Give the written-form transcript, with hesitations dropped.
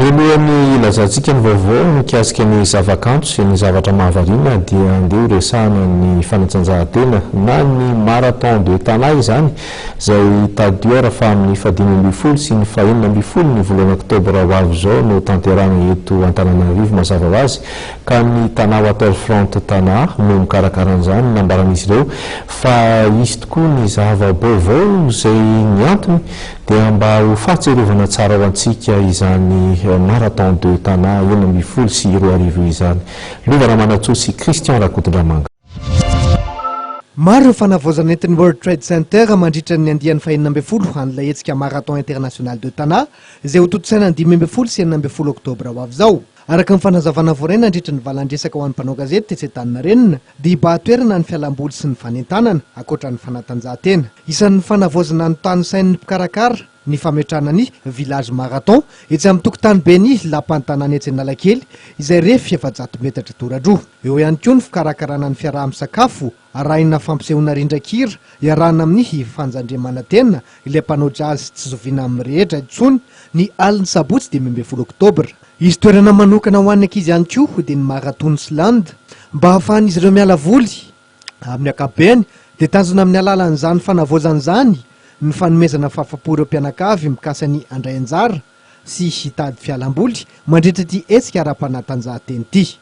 Mialohan'ny hilazantsika ny vaovao mikasika ny zavakanto sy ny zavatra mahavariana dia andeha horesahana ny fanatanjahantena na ny Marathon de Tana izany izay tadidio fa amin'ny fahadimy ambin'ny folo sy ny fahenina ambin'ny folo ny volana oktobra ho avy izao no tanterahana eto Antananarivo. Mazava ho azy ka ny Tana Waterfront Tana no mikarakara an'izany. Nambaran'izy ireo fa hisy tokoa ny zava-baovao izay ny antony dia mba ho fahatsiarovana tsara ho antsika izany Marathon de Tana 2016 izany. Lovana Manatsoa sy Christian Rakotondramanga. Maro ireo fanavaozana entin'ny World Trade Center mandritra ny andiany fahenina ambin'ny folo an'ilay hetsika Marathon International de Tana izay ho tontosaina ny 15 sy 16 oktobra ho avy izao. Araka ny fanazavana voaray nandritra ny valandresaka ho an'ny mpanao gazety tetsy Antaninarenina dia hibahan-toerana ny fialamboly sy ny fanentanana ankoatra ny fanatanjahantena. Isan'ny fanavaozana ny tany sain'ny mpikarakara ny fametrahana ny Village Marathon etsy amin'ny tokotany be ny lapan'ny etsy Analakely izay refy 400 metatra toradroa. Eo ihany koa ny fikarakarana ny fiaraha-misakafo arahina fampisehoana rindran-kira iarahana amin'ny Fanjandriamanantena, ilay mpanao jazz tsy zoviana amin'ny rehetra intsony, ny alin'ny sabotsy 15 oktobra. Hisy toerana manokana ho an'ny ankizy ihany koa dia ny Marathons Land mba hahafahan'izy ireo miala voly. Amin'ny ankapobeny dia tanjona amin'ny alalan'izany fanavaozana izany ny fanomezana fahafapo ireo mpianakavy mikasa ny handray anjara sy hitady fialamboly mandritra ity hetsika ara-panatanjahantena ity.